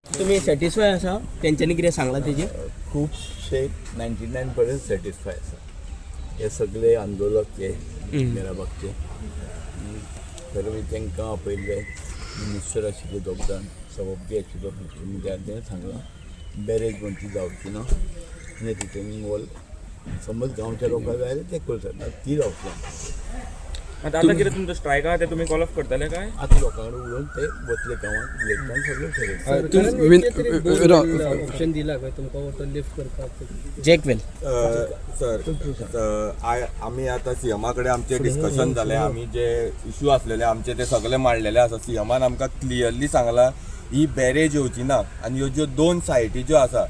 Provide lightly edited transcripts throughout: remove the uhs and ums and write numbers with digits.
तुमी सॅटिस्फाय आसा तेंच्यांनी कितें सांगलां तेजेर? खुबशे 99% सॅटिस्फाय आसा. हे सगळे आंदोलक हे मिराबागचे सर्व तांकां आपयल्ले. मिनिस्टर आशिल्ले दोग जाण, सभापती आशिल्लो, मुख्यमंत्री. तेणें सांगलां बॅरेज म्हण ती जावची ना आनी रिटर्निंग वॉल समज गांवच्या लोकांक जाय जाल्यार ते करूं शकता, ती जावची ना. आतां आतां कितें तुमचो स्ट्रायक आहा ते तुमी कॉल ऑफ करतले काय? आतां लोकां कडेन उलोवन ते वतले गांवांत, इलेक्शन सगळें ठरयतले. ऑप्शन दिला काय तुमकां तो लिफ्ट करपाक? जॅक वेल. सर, आमी आतां सीएमा कडेन आमचें डिस्कशन जालें. आमी जे इशू आसलेले आमचे ते सगळे मांडलेले आसा. सीएमान आमकां क्लियरली सांगलां ही बॅरेज येवची ना आनी ह्यो ज्यो दोन सायटी ज्यो आसा,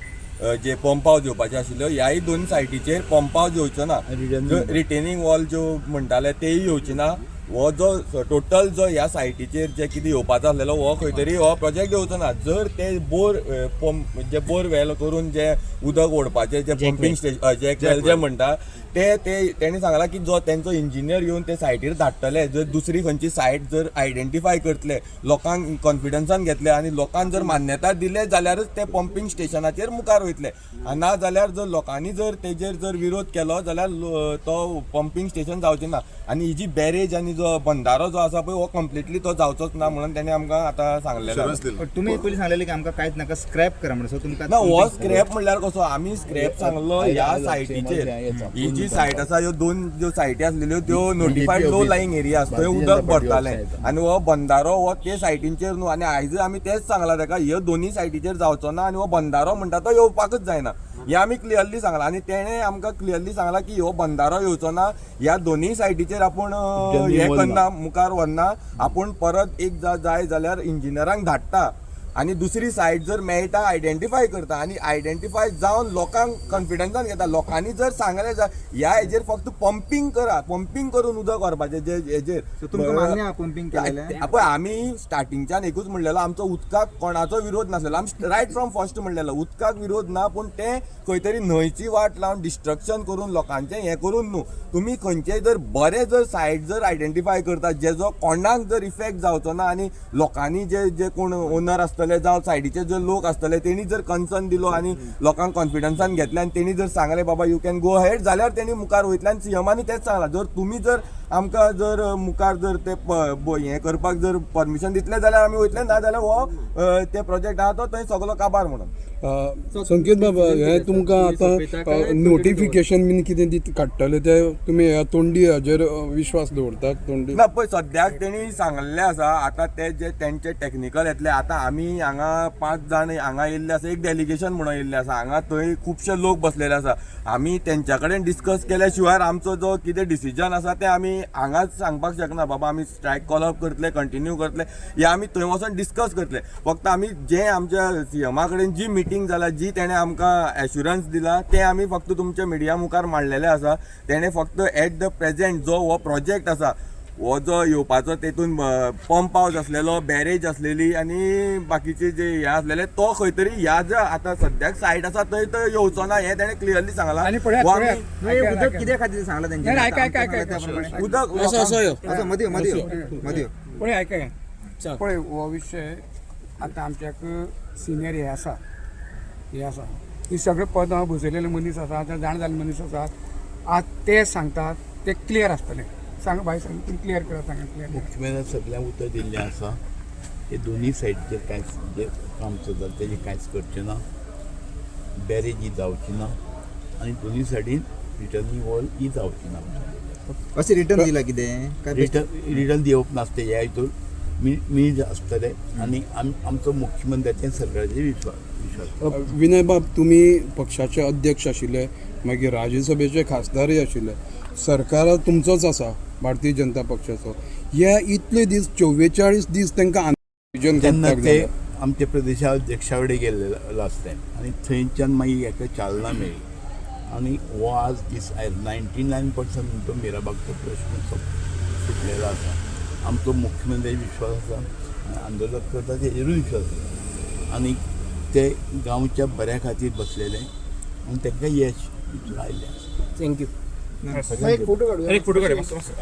जे पंप हावज येवपाचे आशिल्ल्यो, ह्याय दोन सायटीचेर पंप हावज येवच्यो ना. रिटेनिंग वॉल ज्यो म्हणटाले तेय येवची ना. हो जो टोटल जो ह्या सायटीचेर जे कितें येवपाचो आसलेलो हो खंय तरी हो प्रोजेक्ट येवचो ना. जर ते बोर पंप जे बोर वेल करून जे उदक ओडपाचे जे पंपींग स्टेशन जे वेल जे म्हणटा ते ते तेणी सांगलां की जो तेंचो इंजिनियर येवन ते सायटीर धाडटले, जर दुसरी खंयची सायट जर आयडेंटिफाय करतले, लोकांक कॉन्फिडन्सान घेतले आनी लोकांक जर मान्यता दिले जाल्यारच ते पंपींग स्टेशनाचेर मुखार वयतले. आनी ना जाल्यार जर लोकांनी जर तेजेर जर विरोध केलो जाल्यार तो पंपींग स्टेशन जावचें ना आनी ही जी बॅरेज आनी जो बंदारो जो आसा पळय हो कंप्लिटली तो जावचोच ना म्हणून तेणी आमकां आतां सांगलेलें आसा. पण तुम्ही पयलीं सांगलेले की आमकां कांयच नाका, स्क्रॅप करा म्हणून. सो तुमकां ना, हो स्क्रॅप म्हणल्यार कसो, आमी स्क्रॅप सांगलो ह्या सायटीचेर. ही जी सायट आसा, ह्यो दोन ज्यो सायटी आसलेल्यो त्यो नोटिफायड लो लाईंग एरिया, थंय उदक भरतालें आनी हो बंदारो हो ते सायटींचेर न्हू. आनी आयजूय आमी तेंच सांगलां ताका, ह्यो दोनूय सायटीचेर जावचो ना आनी हो बंदारो म्हणटा तो येवपाकच जायना, हें आमी क्लियरली सांगलां. आनी तेणें आमकां क्लियरली सांगलां की ह्यो बंदारो येवचो ना, ह्या दोनूय सायटीचेर आपूण हें करना, मुखार व्हरना. आपूण परत एक जाय जाल्यार इंजिनियरांक धाडटा आनी दुसरी सायट जर मेळटा आयडेंटिफाय करता आनी आयडेंटिफाय जावन लोकांक कॉन्फिडन्सान घेता. लोकांनी जर सांगलें ह्या हेजेर फक्त पंपींग करा, पंपींग करून उदक व्हरपाचें जे हेजेर. सो तुमकां मान्य आहा पंपींग केलेलें? पळय, आमी स्टार्टिंगच्यान एकूच म्हणलेलो, आमचो उदकाक कोणाचो विरोध नासलेलो. आमी रायट फ्रॉम फर्स्ट म्हणलेलो उदकाक विरोध ना, पूण तें खंय तरी न्हंयची वाट लावन डिस्ट्रक्शन करून लोकांचें हें करून न्हू. तुमी खंयचेय जर बरें जर सायट जर आयडेंटिफाय करता जेजो कोणाक जर इफेक्ट जावचो ना आनी लोकांनी जे जे कोण ओनर आसतले जावं सायडीचे जे लोक आसतले तेणी जर कन्सर्न दिलो आनी लोकांक कॉन्फिडन्सान घेतले आनी तेणी जर सांगलें बाबा you can go ahead जाल्यार तेणी मुखार वयतले. आनी सीएमानी तेंच सांगलां, जर तुमी जर आमकां जर मुखार जर ते हें करपाक जर परमिशन दितले जाल्यार आमी वयतले, ना जाल्यार हो ते प्रोजेक्ट आहा तो थंय सगलो काबार म्हणून. संकेत बाबा, हे तुमकां आतां नोटिफिकेशन बीन कितें दित काडटले ते तुमी ह्या तोंडी हाजेर विश्वास दवरतात तोंडी? ना, पळय, सद्याक तेणी सांगल्लें आसा. आतां ते जे तेंचे टॅक्निकल येतले. आतां आमी हांगा पांच जाण हांगा येयल्ले आसा, एक डेलिगेशन म्हणून येयल्ले आसा. हांगा थंय खुबशे लोक बसलेले आसा. आमी तेंच्या कडेन डिस्कस केल्या शिवाय आमचो जो कितें डिसिजन आसा तें आमी हांगाच सांगपाक शकना. बाबा आमी स्ट्रायक कॉल अप करतले, कंटिन्यू करतले, हे आमी थंय वचोन डिस्कस करतले. फक्त आमी जे आमच्या सीएमा कडेन जी मिटींग जाल्या, जी तेणें आमकां एश्युरन्स दिला तें आमी फक्त तुमच्या मिडिया मुखार मांडलेलें आसा. तेणें फक्त एट the present जो हो प्रोजेक्ट आसा, हो जो येवपाचो तेतून पंप हावज आसलेलो, बॅरेज आसलेली आनी बाकीचे जे हे आसलेले, तो खंय तरी ह्या ज्या आतां सद्याक सायट आसा थंय तो येवचो ना हें तेणें क्लियरली सांगलां. आनी पळयात, हो आमी पळयात. न्हय, हे उदक कित्या खातीर सांगलां तेंच्यांनी? नाही, ऐका, ऐका, आमकां ऐका. सांगलां त्याप्रमाणे. उदक असो असो यो. असो मदीं मदीं यो, मदीं यो. पळय, आयकय, पळय, हो विशय आतां आमच्याक सिनियर हे आसा, हे आसा, ही सगळे पदां भुजयलेले मनीस आसा, आतां जाण जाल्ले मनीस आसात. आज ते सांगतात ते क्लियर आसतलें. सांग बाय, सांग, तुमी क्लियर करा, सांगा क्लियर. मुख्यमंत्र्यान सगळ्यांक उतर दिल्लें आसा हे दोनूय सायडीचेर कांयच जें काम चलता तेजें कांयच करचें ना, बॅरेज ही जावची ना आनी दोनूय सायडीन रिटर्निंग वॉल ही जावची ना. अशें रिटर्न दिला कितें काय? रिटर्न दिवप नासतें ह्या हितून मिनीट आसतले आनी आमचो मुख्यमंत्र्याचें सरकाराचेर विश्वास विश्वास विनय बाब, तुमी पक्षाचे अध्यक्ष आशिल्ले, मागीर राज्यसभेचे खासदारय आशिल्ले. सरकार तुमचोच आसा, भारतीय जनता पक्षाचो. हे इतले दीस, 44 दीस तांकां आंदोलन तेन्ना करपाक ते जालें. आमच्या प्रदेशा अध्यक्षा कडेन गेल्ले लास्ट टायम आनी थंयच्यान मागीर हेका चालना मेळ्ळी आनी हो आज दीस आयलो. 99% तो मिराबागचो प्रश्न सुटलेलो आसा. आमचो मुख्यमंत्र्याचेर विश्वास आसा आनी आंदोलक करता तेजेरूय विश्वास आसा आनी ते गांवच्या बऱ्या खातीर बसलेले आनी तांकां यश हितून आयिल्लें आसा. Thank you. एक फोटो काडूया. एक फोटो काडया मातसो मातसो.